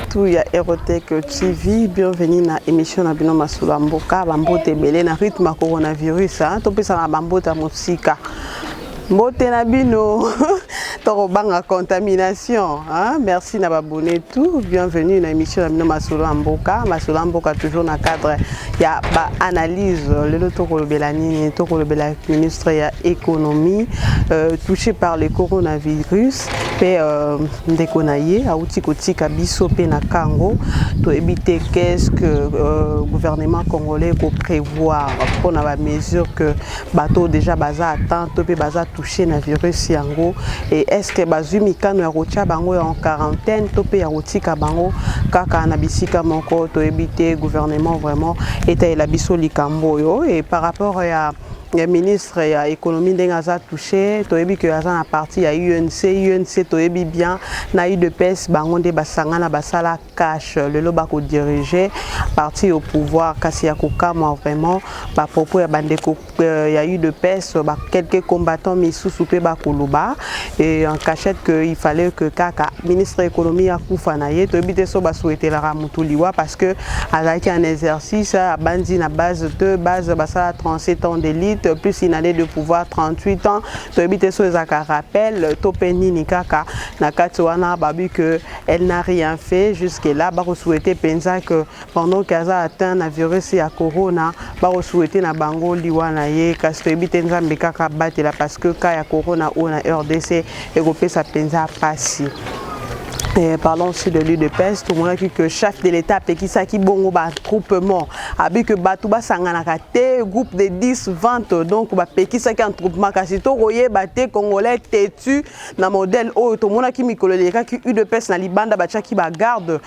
Tout ya Erotech TV, bienvenue na émission na bino masolo ya mboka, bambote ebele na rythme ya coronavirus, hein, topesaka bambote ya mosika. Mbote na bino tokobanga contamination hein? Merci na babonne tout, bienvenue na émission na bino masolo ya mboka. Masolo ya mboka toujours na cadre ya ba analyse. Lelo tokolobela nini? Tokolobela ministre ya économie touché par le coronavirus pe ndeko na ye auti kotika biso pe na kango. Toyebi te qu'est-ce que gouvernement congolais ko prévoir mpona ba mesure que bato déjà baza atteint to pe baza touché na virus yango, et est-ce que bazwi mikano ya kotia bango en quarantaine to pe ya kotika bango kaka na bisika moko. Toyebi te gouvernement vraiment etayela biso likambo oyo. Et par rapport ya ministre ya économie ndenge aza touché, toyebi que aza na parti ya UNC. UNC toyebi bien na UDPS, bango nde basangana basala cash, lelo bakodiriger parti au pouvoir. Kasi ya kokamwa vraiment bapropos ya bandeko ya UDPS, ba quelques combattants misusu mpe bakoloba et en cachette que il fallait que kaka ministre économie akufa na ye. Toyebi te so basouhaitelaka motu liwa, parce que azalaki en exercice, abandi na base te, base basala 37 ans d'élite plus une année de pouvoir, 38 ans. Toyebi te so ezalaka rappel to mpe nini kaka na kati wana. Babi que elle n'a rien fait jusque là. Bakosouhaite mpenza que pendant que aza atteint na virus ya corona, bakosouhaite na bango liwa na ye. Kasi toyebi te, Nzambe kaka abatela, parce que cas ya corona oyo na RDC ekopesa mpenza pasi. Et parlons aussi de l'UDPS. Tomonaki que chef de l'État apekisaki bongo baattroupement, abi que bato basanganaka te, groupe de 10, 20, donc bapekisaki attroupement. Kasi tokoyeba te, Congolais têtu na modèle oyo. Tomonaki mikolo elekaki UDPS na libanda batiaki bagarde,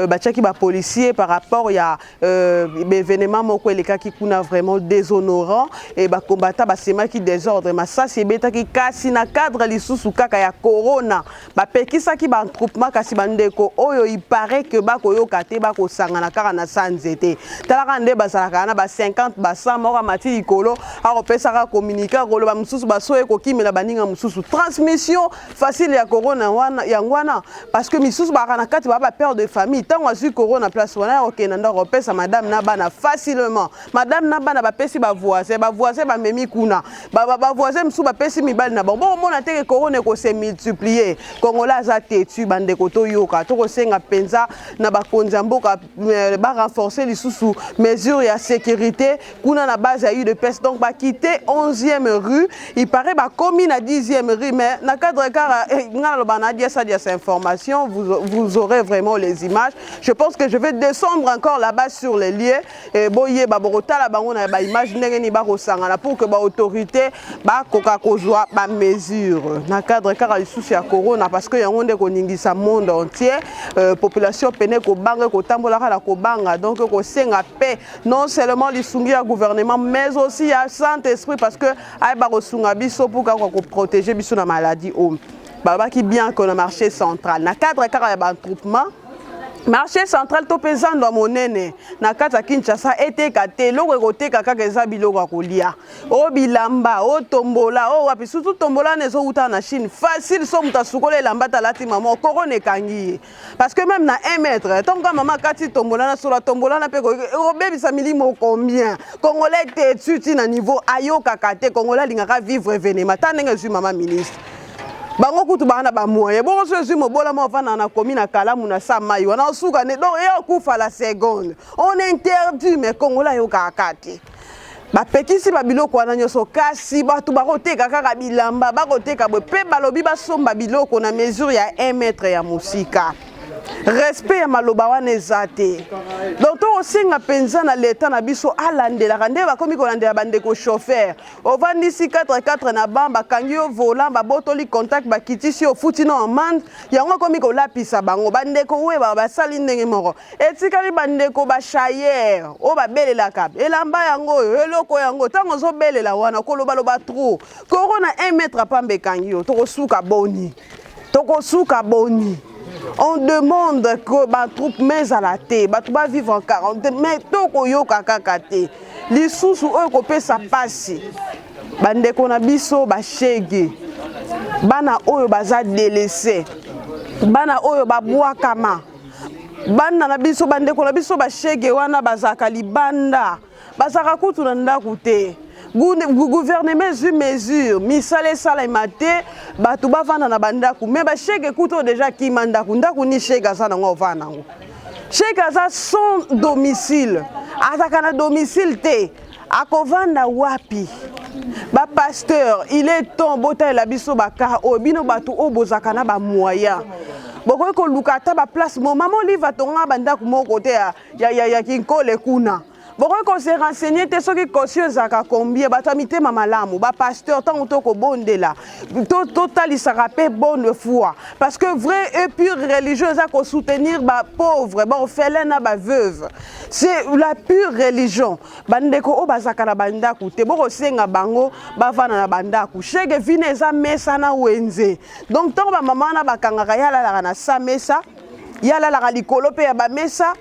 batiaki bapolicier par rapport ya baévénement moko elekaki kuna vraiment déshonorant, e bakombata basemaki désordre, masasi ebetaki. Kasi na cadre lisusu kaka ya corona, bapekisaki baattroupement, kasi bandeko oyo il paraît que bakoyoka te, bakosangana kaka na sa nzete. Talaka nde bazalaka na ba 50, ba 100, moko amati likolo akopesaka communiqué, akoloba mosusu baso ekokimela baninga mosusu. Transmission facile ya corona wana yango wana, parce que misusu bazalaka na kati, baa bapère de famille. Ntango azwi corona, place wana ya kokenda ndako kopesa madame na bana facilement, madame na bana bapesi bavoisin, bavoisin bamemi kuna, bavoisin mosusu bapesi mibali na bango. Bokomona te que corona ekose multiplier. Congolais aza têtu, bandeko. Toyoka, tokosenga mpenza na bakonzi ya mboka barenforcer lisusu mesure ya sécurité kuna na base ya UDPS. Donc bakite 11e rue, il paraît bakomi na 10e rue, mais na cadre kaka nga naloba na diasa diasa information, vous aurez vraiment les images. Je pense que je vais descendre encore là-bas sur les lieux et boyeba, bokotala bango na baimage ndenge nini bakosangana pour que baautorité bakoka kozwa bamesure na cadre kaka lisusu ya corona, parce que yango nde koningisa monde entier. Population pene kobanga, kotambolaka na kobanga. Donc kosenga mpe non seulement lisungi ya gouvernement, mais aussi ya Saint Esprit, parce que ayeba kosunga biso pour kaka koprotéger biso na maladie oyo. Balobaki bien que na marché central, na cadre kaka ya baattroupement, marché central to mpe zando ya monene na kati ya Kinshasa eteka te. Eloko ekoteka kaka eza biloko ya kolia, o bilamba, o tombola, o wapi. Surtout tombola wana ezowuta na Chine facile. So moto asukola elamba te, alati, mama, corona ekangi ye, parce que même na 1 mètre, ntango kaka mama akati tombola na solo tombola na mpe ekobebisa milimo. Combien Congolais têtu ti na niveau ayokaka te? Congolais alingaka vivre événement ta ndenge ezwi mama ministre. Bango kutu baa na bamoyen bongo. So ezwi mobolama ovanda na komi na kalamu na sa mai wana osuka ne, donc eya okufa la seconde. On interdit, mais Congolais ayokaka te. Bapekisi babiloko wana nyonso, kasi bato bakoteka kaka bilamba, bakoteka boye mpe balobi basomba biloko na mesure ya 1 mètre ya mosika. Respect ya maloba wana eza te. Donc tokosenga mpenza na leta na biso alandelaka nde bakomi kolandela bandeko chauffeur. Ovandisi 44 na ban, bakangi yo volant, babotoli contact, bakitisi yo, ofuti na amende. Yango ekomi kolapisa bango. Bandeko oyo basali ndenge moko, etikali bandeko bachayeur oyo babelelaka elamba yango oyo, eloko yango. Ntango ozobelela wana, kolobaloba trop, corona 1 mètre apamba ekangi yo. Tokosuka boni? Tokosuka boni? On demande que baattroupement ezala te, bato bavivre en quarantaine, mais tokoyoka kaka te. Lisusu oyo kopesa mpasi. Bandeko na biso bashege, bana oyo baza délaissé, bana oyo babwakama, bana na biso, bandeko na biso bashege wana bazalaka libanda, bazalaka kutu na ndako te. Gouvernement ezwi mesure, misala esalema te, bato bavanda na bandako, mais bashege kutu oyo déjà kima ndako. Ndako ni shege aza nango, ovanda nango? Shege aza sans domicile, azalaka na domicile te, akovanda wapi? Bapasteur, il est temps botalela biso baka oyo. Bino bato oyo bozalaka na bamoyen, bokoki koluka ata baplace mo. Mama Olive atonga bandako moko te ya Kinkole kuna. Bokoki kose renseigner te soki caution ezalaka combien? Bato ya mitema malamu, bapasteur, ntango tokobondela, totalisaka mpe bonne foi, parce que vrai et pure religion eza kosoutenir bapauvre, baorphelin na baveuve. C'est la pure religion. Bandeko oyo bazalaka na bandako te, bokosenga bango bavanda na bandako. Shege vine eza mesa na wenze. Donc ntango bamama wana bakangaka, ye alalaka na sa mesa, ye alalaka likolo mpe ya bamesa.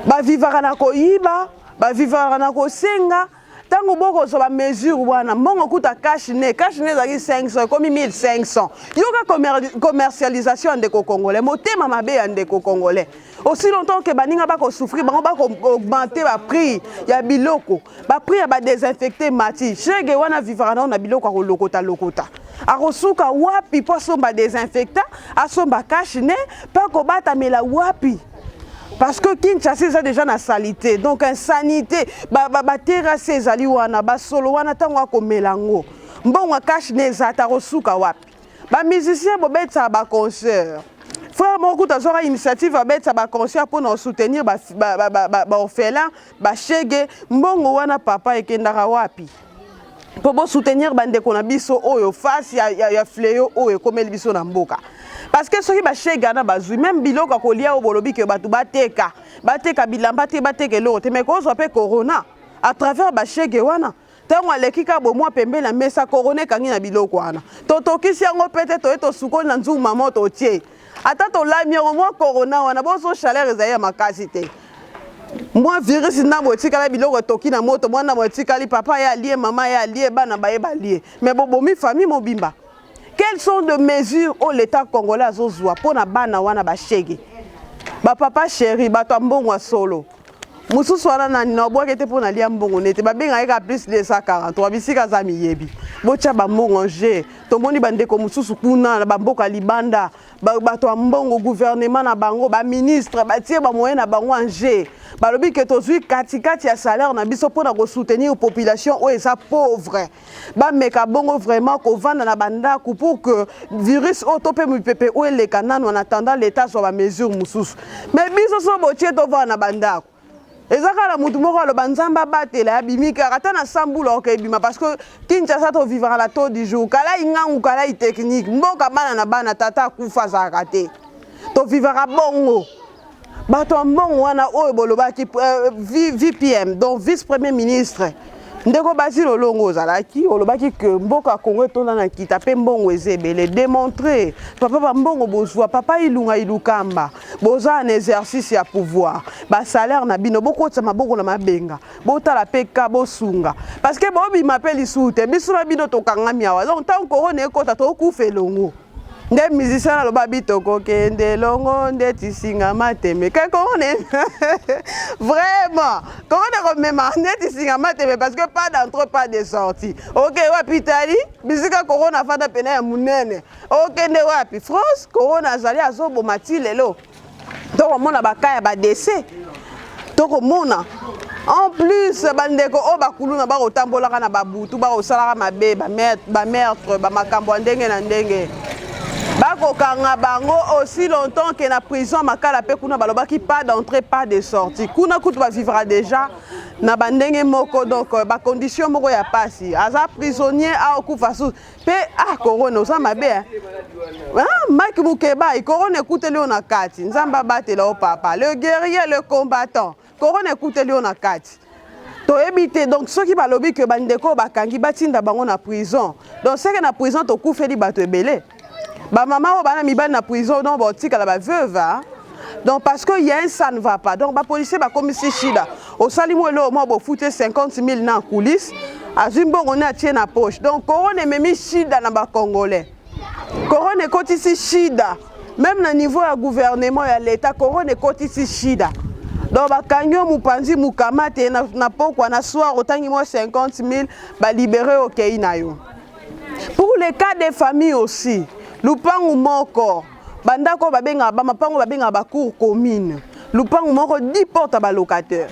Bavivaka na koyiba, bavivaka na kosenga. Ntango bokozwa bamesure wana, mbongo kuta cache-nez, cache-nez ezalaki 500, ekomi 1500. Yoka commercialisation ya ndeko congolais, motema mabe ya ndeko congolais. Aussi longtemps ke baninga bakosouffrir, bango bakoaugmenter baprix ya biloko, baprix ya badésinfecté mati. Shege wana vivaka nao na biloko ya kolokota lokota, akosuka wapi mpo asomba désinfectant, asomba cache-nez mpe akobatamela wapi? Parce que Kinshasa eza déjà na salité, donc insanité. Baterrasse ezali wana, basolo wana, ntango akomela yango, mbongo ya cache-nez eza ata, akosuka wapi? Bamusicien bobetisaka baconcert. Frère moko kuta azwaka initiative, abetisa baconcert mpona kosoutenir baorphelin, bashege. Mbongo wana, papa, ekendaka wapi mpo bosoutenir bandeko na biso oyo face ya fléau oyo ekomeli biso na mboka? Parce que soki bashege wana bazwi même biloko ya kolia oyo bolobi ke bato bateka, bateka bilamba te, bateka eloko te, mais kozwa mpe corona à travers bashege wana. Ntango aleki kaka bomwa pembeni na mesa, corona ekangi na biloko wana. Totokisi yango mpe te, toye tosukoli na nzungu, mama, totie ata tolami yango, mwa corona wana bozo chaleur ezali ya makasi te, mwa virus ndambo etikala. Biloko etoki na moto, mwa ndambo etikali, papa ye alie, mama ye alie, bana baye balie, mais bobomi famille mobimba. Quelles sont de mesures oyo l'État congolais azozwa mpo na bana wana bashege? Bapapa chéri, bato ya mbongo ya solo mosusu wana nani na obwaki te mpo na lia mbongo nete babengaki kaka plus 243, bisika aza miyebi. Botya bambongo nge. Tomoni bandeko mosusu kuna na bamboka libanda, bato ya mbongo, gouvernement na bango, baministre batie bamoyen na bango en jeu. Balobi ke tozwi katikati ya salaire na biso mpona kosoutenir population oyo eza pauvre. Bameka bongo vraiment kovanda na bandako pour que virus oyo to mpe mipepe oyo eleka nano, en attendant l'État azwa bamesure mosusu. Mais biso so botie tovanda na bandako, eza kaka na mutu moko aloba Nzambe abatela, abimi kaka ata na sambula oke ebima, parce que Kinshasa tovivaka na taux du jour, kalai ngangu, kalai technique, mboka bana na bana, tata akufa azalaka te, tovivaka bongo. Bato ya mbongo wana oyo bolobaki, VPM, donc vice premier ministre, ndeko Basile Olongo, ozalaki olobaki ke mboka Kongo etonda na nkita mpe mbongo eza ebele. Démontre, papa, bambongo bozwa. Papa Ilunga Ilukamba, boza na exercice ya pouvoir, basalaire na bino bokotisa maboko na mabenga, botala mpe ka bosunga, parce que bobima mpe lisusu te. Biso na bino tokangami awa, donc ntango korona ekota, tokufa elongo. Nde musicien aloba bitokokende elongo nde tisinga mateme ke korona. Vraiment, korona komema nde tisinga mateme, parce que pas d'entrée, pas de sortie. Oke wapi? Tali bisika korona afanda pene ya monene, okende wapi? France, korona azali azoboma ti lelo. Tokomona baka ya badécès, tokomona en plus bandeko oyo bakuluna bakotambolaka na babutu, bakosalaka mabe, bameurtre, bamakambo ya ndenge na ndenge, bakokanga bango aussi longtemps ke na prison Makala mpe kuna balobaki pas d'entrée, pas de sortie. Kuna kutu bavivra déjà na bandenge moko, donc bacondition moko ya pasi. Aza prisonnier, aokufa susu mpe. Ah, corona oza mabe. Ah, Mike Mukeba, corona ekuteli yo na kati. Nzambe abatela yo, papa le guerrier, le combattant. Corona ekuteli yo na kati, toyebi te. Donc soki balobi ke bandeko oyo bakangi, batinda bango na prison, donc seke na prison tokufeli bato ebele. Bamama oyo bana mibali na prison, donc baotikala baveuve. Donc parce que y a un, ça ne va pas. Donc bapolicier bakomisi shida. Osali mo eloko mwa, bofute 50 000 na coulisse. Azwi mbongo ne atie na poche. Donc corona ememi shida na bacongolais, corona ekotisi shida même na niveau ya gouvernement, ya l'État. Corona ekotisi shida. Donc bakangi yo mopanzi mokama te na pokwa, na soir otangi mwa 50 000, balibérer, okei na yo. Pour le cas des familles aussi, lupangu moko, bandako oyo babengaka bamapango, babengaka bacour commune, lupangu moko 10 porte ya balocataire,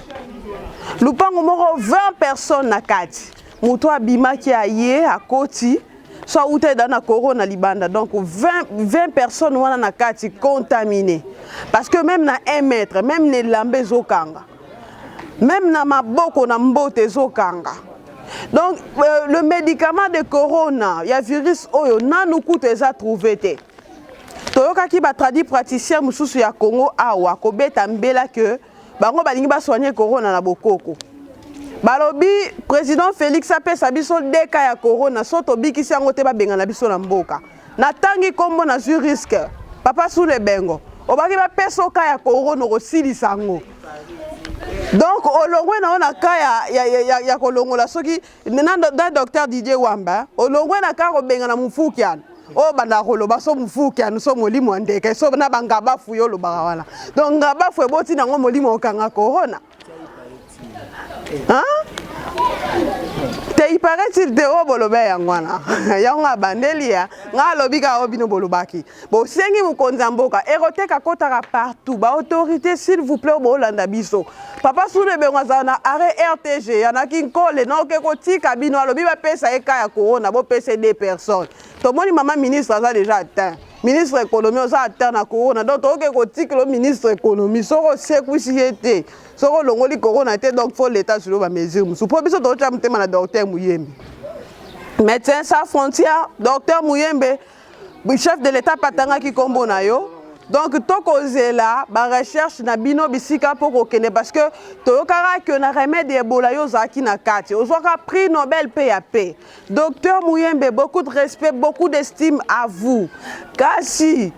lupangu moko 20 personnes na kati. Moto abimaki, aye akoti so auta eda na corona libanda. Donc 20 personnes wana na kati contaminé, parce que même na 1 mètre, même na elamba ezokanga, même na maboko na mbote ezokanga. Donc le médicament de corona ya virus oyo nanu kutu eza trouvé te. Toyokaki batradi praticien mosusu ya Congo awa kobeta mbela ke bango balingi basoigne corona na bokoko. Balobi président Félix apesa biso deka ya corona, so tobikisi yango te, babengana biso na mboka. Natangi nkombo, nazwi risque. Papa Sule Bengo, obaki bapesa oka ya corona, okosilisa yango. Donc olongwe na yo na ka ya kolongola soki na docteur Didier Wamba, olongwe na ka kobengana mofuki ana oyo bandaka koloba so mofuki anu, so molimo ya ndeke, so na bangabafu yo olobaka wana. Donc ngabafu eboti nango molimo okanga corona te. Il paraît-il te oyo boloba yango wana, yango abandeli ya nga alobi kaka oyo bino bolobaki. Bosengi mokonzi ya mboka, Eroteka akɔtaka partout. Baautorité, s'il vous plaît, oyo boolanda biso, papa Sulu Ebengo azala na arrêt RTG yanaki nkole naoke kotika bino. Alobi bapesa ye ka ya corona, bopesa deux personnes. Tomoni mama ministre aza déjà atteint, ministre économie oza atteint na corona. Donc tokoke kotikela ministre économie soki osekwisi ye te, soki olongoli corona te. Donc faut l'État sur bamesure mosusu, mpo biso totya motema na docteur Muyembe, Médecin sans frontière. Docteur Muyembe, chef de l'État patangaki nkombo na yo. Donc tokozela barecherche na bino bisika mpo kokende, parce que toyokaka ke na remède Ebola yo ozalaki na kati, ozwaka prix Nobel mpe ya paix. Docteur Muyembe, beaucoup de respect, beaucoup d'estime à vous. Kasi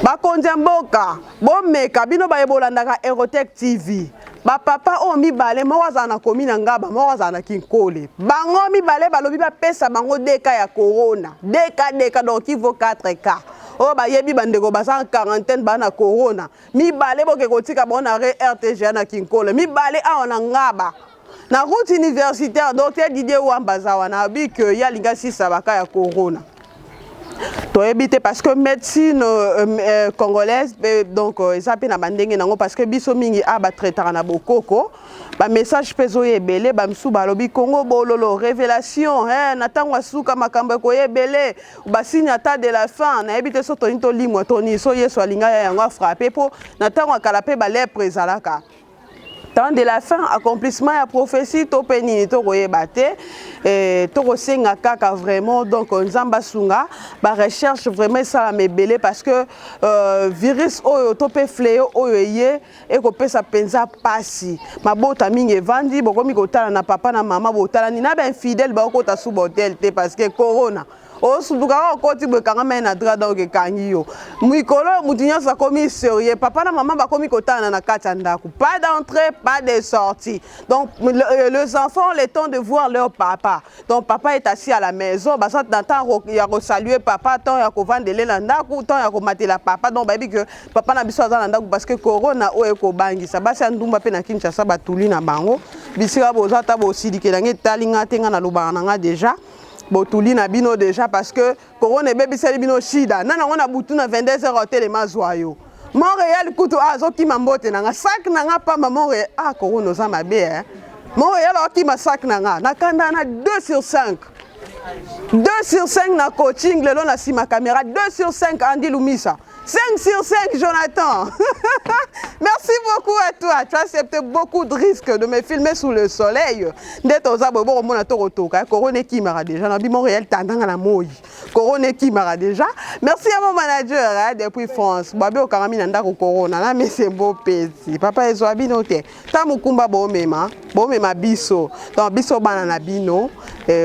bakonzi ya mboka, bomeka bino baye bolandaka Erotec TV, bapapa oyo mibale, moko azala na komi na Ngaba, moko azala na Kinkole, bango mibale balobi bapesa bango deka ya corona, deka deka, donc il vaut 4 cas. Oyo bayebi bandeko baza en quarantaine, baa na corona, mibale boke kotika bango na RTGA na Kinkole, mibale awa na Ngaba na route universitaire. Docteur Didier Wamba aza wana, abi ke ye alingi asisa baka ya corona. Toyebi te, parce que médecine congolaise donc eza mpe na bandenge nango, parce que biso mingi a batraitaka na bokoko. Bamessage mpe ezoya ebele. Bamisusu balobi Congo bololo révélation na ntango asuka, makambo ekoya ebele, basigne ata de la fin. Nayebi te so toni tolimwa toni so Yesu alinga ya yango afrappe, mpo na ntango ya kala mpe balèpre ezalaka. Temps de la fin, accomplissement ya prophétie to mpe nini, tokoyeba te. Tokosenga kaka vraiment, donc Nzambe asunga, barecherche vraiment esalama ebele, parce que virus oyo to mpe fléau oyo eye ekopesa mpenza mpasi. Mabota mingi evandi, bokomi kotala na papa na mama, botalani na bainfidèle, bakokota su bahotel te, parce que corona osutukaka, okoti boye, ekangama ye na drap, donc ekangi yo. Mikolo oyo mutu nyonso akomi sérieux, papa na mama bakomi kotalana na kati ya ndako, pas d'entrée, pas de sortie. Donc les enfants ont le temps de voir leur papa. Donc papa est assis à la maison, baza na temps ya kosaluer papa, temps ya kovandele na ndako, temps ya komatela papa. Donc bayebi ke papa na biso aza na ndako, parce que corona oyo ekobangisa. Basi ya ndumba mpe na Kinshasa batuli na bango bisika boza, ata bosilikela etali nga te, nga nalobaka na nga déjà, botuli na bino déjà, parce que corona ebebiseli bino shida. Nani yango na butu na 22 heures otelema azwa yo. Montréal kutu azokima mbote na nga, sak na nga pamba. Montréal, ah, corona oza mabe eh? Montréal akima sak na nga, nakanda na 2 sur 5, 2 sur 5 na coaching lelo na nsima caméra, 2 sur 5 Andy Lumisa, 5 sur 5 Jonathan. Merci beaucoup à toi. Tu as accepté beaucoup de risques de me filmer sous le soleil. Nde toza boye, bokomona tokotoka. Corona ekimaka déjà na bi Montréal, tandanga na moi. Corona ekimaka déjà. Merci à mon manager hein, depuis France. Babi okangami na ndako corona na mesembo pesi. Papa ezwa bino te. Ta mokumba bomema, bomema biso. Donc biso bana na bino,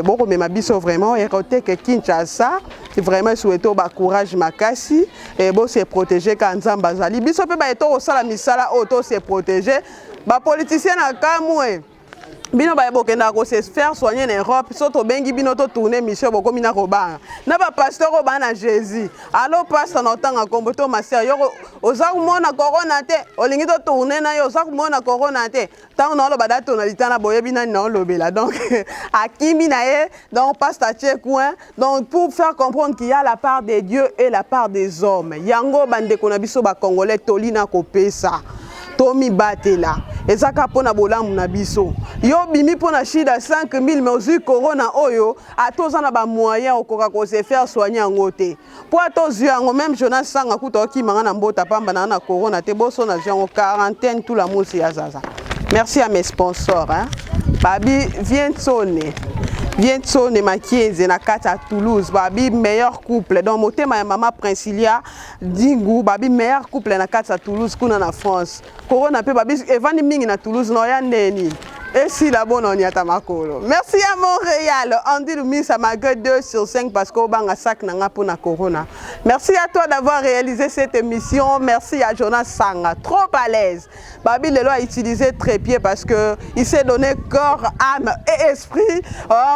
bokomema biso vraiment Eroteke Kinshasa. Vraiment souhaite ba courage makasi et bo se protéger ka Nzambe azali. Biso mpe baye tokosala misala oyo, to se protéger. Bapoliticien na kamwe. Bino baye bokendaka ko se faire soigner na Europe, so tobengi bino to tourner mission, bokomi na kobanga na ba pasteur oyo baa na Jésus. Allo pasteur, na otanga nkombo to ma sœur, yo oza komona corona te, olingi to tourner na yo, oza komona corona te. Ntango naoloba da tonalité na boyebi nani naolobela. Donc akimi na ye, donc pasteur atie coin. Donc pour faire comprendre qu'il y a la part de Dieu et la part des hommes. Yango bandeko na biso bacongolais, toli na kopesa, tomibatela, eza kaka mpo na bolamu na biso. Yo bimi mpo na shida 5000, mais ozwi corona oyo, ata oza na bamoyen, okoka kose faire soigner yango te, mpo ata ozwi yango. Même Jonas Sanga kuta okimanga na mbota pamba na na corona te, boso nazwi yango, quarantaine tula musi ya zaza. Merci à mes sponsors, hein? Babi Viensone, Viensone Makienze na kati ya Toulouse, babi meilleur couple. Donc motema ya mama Princilia Dingu, babi meilleur couple na kati ya Toulouse kuna na France. Corona mpe babi evandi mingi na Toulouse na oya ndeni esila bona oniata makolo. Merci à Montréal, Andy Lumisa, malgré 2 sur 5 parce que obanga sac nanga mpona corona. Merci à toi d'avoir réalisé cette émission. Merci à Jonas Sanga, trop à l'aise. Babi lelo a utilisé trépied parce que il s'est donné corps, âme et esprit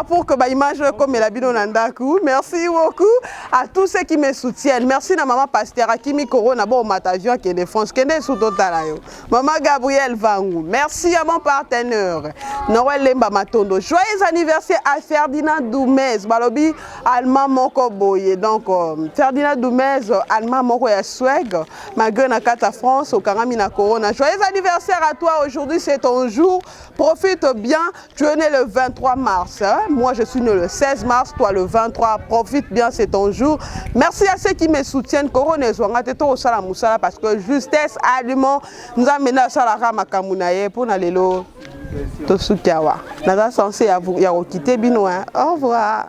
pour que ba image comme la bino na ndaku. Merci beaucoup à tous ceux qui me soutiennent. Merci na maman pasteur akimi corona, bon mata avion akende France, kende su totala yo, maman Gabriel Vangu. Merci à mon partenaire Noël Lemba Matondo. Joyeux anniversaire à Ferdinand Doumez, balobi allemand moko boye. Donc Ferdinand Doumez, allemand moko ya swag, malgré na kati ya France okangami na corona. Joyeux anniversaire à toi, aujourd'hui c'est ton jour, profite bien. Tu es né le 23 mars, hein? Moi je suis né le 16 mars, toi le 23. Profite bien, c'est ton jour. Merci à ceux qui me soutiennent. Corona ezwanga te, tosala mosala parce que justesse aliment Nzambe nde asalaka makambo na ye. Mpo na lelo tosuki awa, naza censé ya kokite bino, hein? Au revoir.